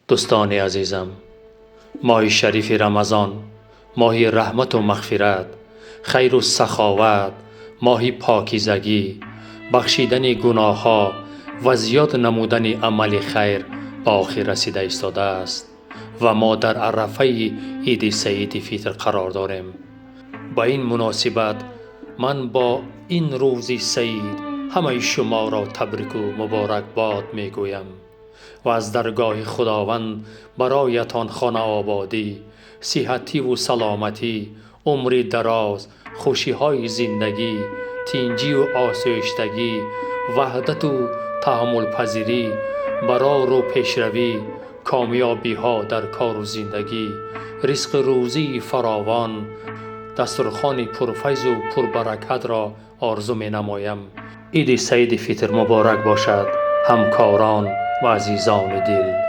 Дӯстони азизам, моҳи шарифи Рамазон, моҳи раҳмату мағфират, хайру саховат, моҳи покизагӣ, бахшидани гуноҳҳо ва зиёд намудани амали хайр ба охир расида истодааст ва мо дар арафаи Иди Саиди Фитр қарор дорем. Ба ин муносибат ман бо ин рӯзи саид ҳамаи шуморо табрику муборакбод мегӯям ва аз даргоҳи Худованд бароятон хонаободӣ, сиҳативу саломатӣ, умри дароз, хушиҳои зиндагӣ, тинҷию осоиштагӣ, ваҳдату таҳаммулпазирӣ, барору пешравӣ, комёбиҳо дар кору зиндагӣ, ризқу рӯзии фаровон, дастурхони пурфайзу пурбаракатро орзу менамоям. Иди Саиди Фитр муборак бошад, ҳамкорон ва азизони дил.